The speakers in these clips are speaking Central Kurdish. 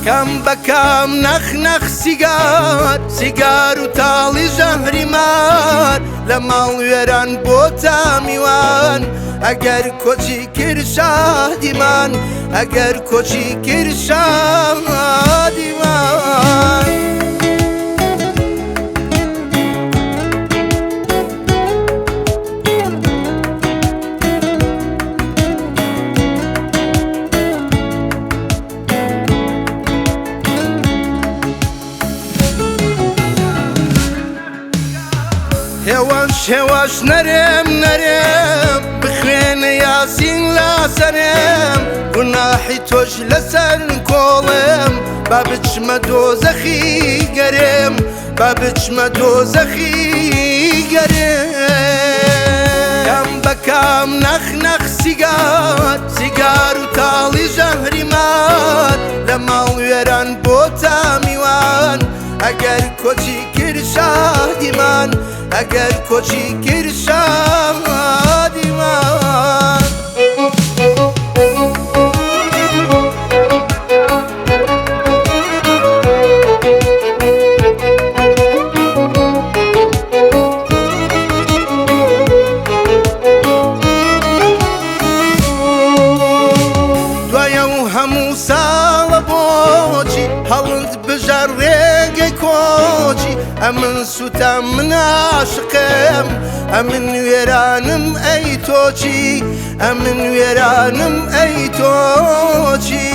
کەم بە کام نەخ نەخ سیگار، سیگار و تاڵی ژەهری مار، لە ماڵ وێران بۆ تامیوان. ئەگەر کۆچی کرد شادیمان، ئەگەر کۆچی کرد شادیمان. هێواش هێواش نەرێم نەرێم، بخوێنە یاسین لاسەرێم، گوناحی تۆش لەسەر کۆڵێم، با بچمە دۆزەخی گەرێم، با بچمە دۆزەخی گەرێم. کام بە کام نەخ نەخ سیگار، سیگار و تاڵی ژەهری مار، لە ماڵ وێران بۆ تامیوان. ئەگەر کۆچی کرد شادیمان، ئەگەر کۆچی کرد شادیمان. دوای ئەو هەموو ساڵە بۆچی هەڵند بژار ڕێگەی کۆچی؟ ئەمن سوتام، من عاشقم، ئەمن وێرانم ئەی تۆچی؟ ئەمن وێرانم ئەی تۆچی؟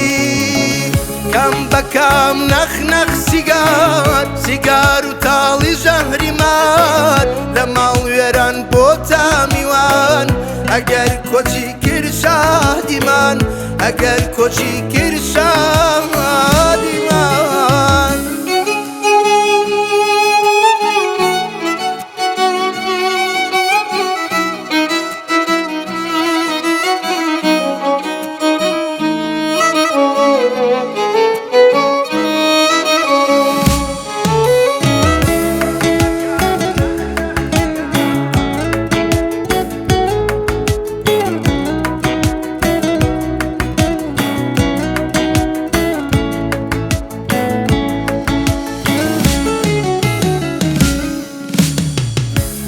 کەم بە کام نەخ نەخ سیگار، سیگار و تاڵی ژەهری مار، لە ماڵ وێران بۆ تامیوان. ئەگەر کۆچی کرد شادیمان، ئەگەر کۆچی کرد شادیمان.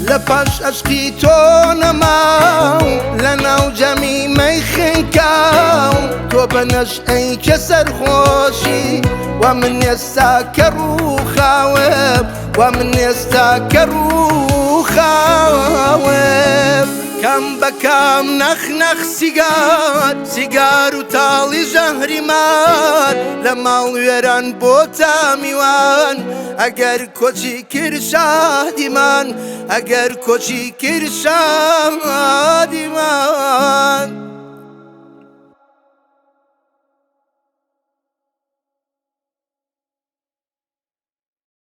لە پاش ئەشقی تۆ نەماو، لە ناو جەمی مەی خنکاو، تۆ بە نەشئەی کە سەرخۆشی و من ئێستا کە ڕووخاوم، و من ئێستا کە ڕووخاوم. کەم بە کام نەخ نەخ سیگار، سیگار و تاڵی ژەهری مار، لە ماڵ وێران بۆ تامیوان. ئەگەر کۆچی کرد شادیمان، ئەگەر کۆچی کرد شادیمان.